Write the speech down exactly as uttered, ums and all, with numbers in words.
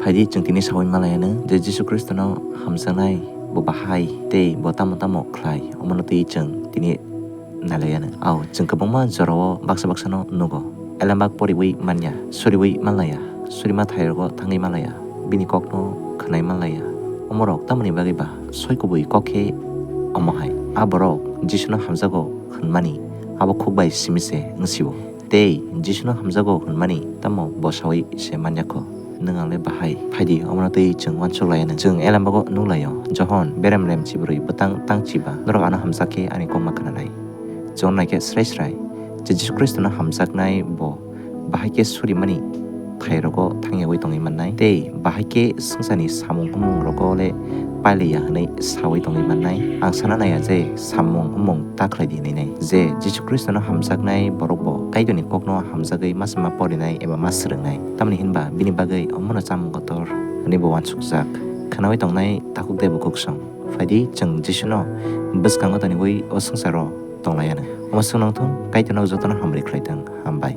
Phaidi chwng tini sawi manlaianw je Jisu Khristono hamjaknai bo bahai tei bo tamo tamo khlai, omono twi chwng tini nailaianw. Ao, chwng kwbangma jorao baksa baksano nugo. Elembak poriwi manya, suriwi manlaiya, surima thairogo thangwi manlaiya, bini kokno khwnai manlaiya. Omorok tamoni bagwi ba? Soi kubui kok khe omo hai. A borok Jisuno hamjago hwnmani abo khuk bai simi se wng sio. Tei Jisuno hamjago hwnmani tamo bo sawi se man ya kho? Nwng ang le bahai? Phaidi, omono twi chwng uansuk lai anw. Chwng Elembago nuk lai-o, Johon berem rem chibrwi bwtang tang chiba, norok ano hamjak khe ani kokma khna nai. Chwng naikhe srai srai je Jisu Khristono hamjaknai bo bahai khe surimani thairogo thangyawi tongwi mannai, tei bahai khe swngcharni samung humung rogo le pailiya hwnwi sawi tongwi mannai. Ang sana naiya je samung humung ta khlai di hwnwi nai. Je Jisu Khristono hamjaknai borok bo Kaitorni kokno hamjagwi ma sama porinai eba ma swrwngnai. Tamoni hinba bini bagwi omono chamung kotor hwnwi bo uansukjak. Khwnawi tongnai takhuk de bukhuk song. Phaidi chwng Jisuno bwskango toniwi o swngcharo tonglaianw. Omo swknang thung, Kaitorno jotono hamri khlai thung. Hambai.